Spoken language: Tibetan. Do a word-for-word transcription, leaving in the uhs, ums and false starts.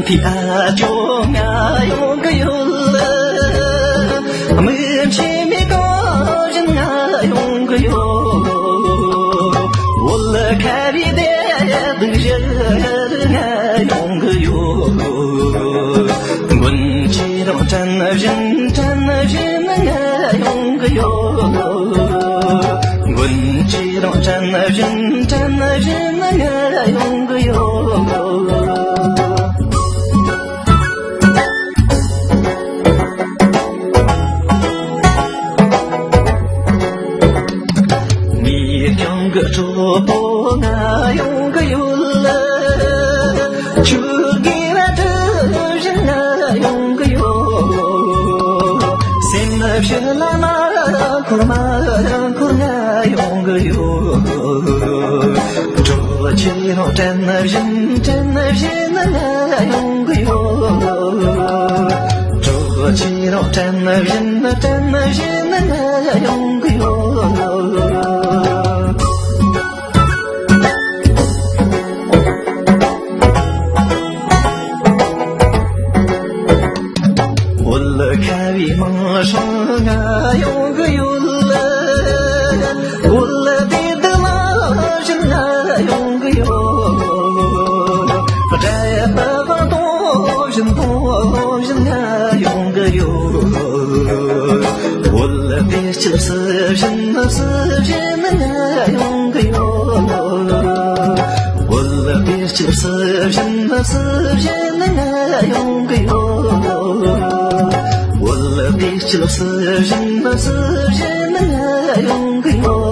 ཕི་ཨ་ཇོ་ང་ཡོང་གི་ཡོད། མི་ཆེ་མི་གོ་བཞིན་ང་ཡོང་གི་ཡོད། འོལ་ཁ་བི་དེ་སྡུག་བཞིན་ང་ཡོང་གི་ཡོད། དགུན་ཆེ་རང་དྲན་བཞིན་དྲན་བཞིན་ང་ཡོང་གི་ཡོད། དགུན་ཆེ་རང་དྲན་བཞིན་དྲན་བཞིན་ང་ཡོང་གི་ཡོད། མིག་རྒྱང་གི་གྲོགས་པོ་ང་ཡོང་གི་ཡོད། ཆུ་རྒྱུན་ལ་འགྲོ་བཞིན་ང་ཡོང་གི་ཡོད། སེམས་ཕྱི་ལ་མ་འཁོར་མ་འཁོར་ང་ཡོང་གི་ཡོད། གྲོགས་ཆེ་རང་དྲན་བཞིན་དྲན་བཞིན་ང་ཡོང་གི་ཡོད། གྲོགས་ཆེ་རང་དྲན་བཞིན་དྲན་བཞིན་ང་ཡོང་གི་ཡོད། འོལ་ཁ་བའི་མིང་སྲིང་ང་ཡོང་གི་ཡོད། འོལ་དེ་དུ་མ་བཞིན་ང་ཡོང་གི་ཡོད། སྒྲ་ཡི་པ་བ་དོ་བཞིན་དོ་བཞིན་ང་ཡོང་གི་ཡོད། འོལ་དེ་སྐྱིད་སི་བཞིན་སི་བཞིན་ང་ཡོང་གི་ཡོད། འོལ་དེ་སྐྱིད་སི་བཞིན་སི་བཞིན་ང་ཡོང་གི་ཡོད། འོལ་དེ་སྐྱིད་སི་བཞིན་སི་བཞིན་ང་ཡོང་གི་ཡོད།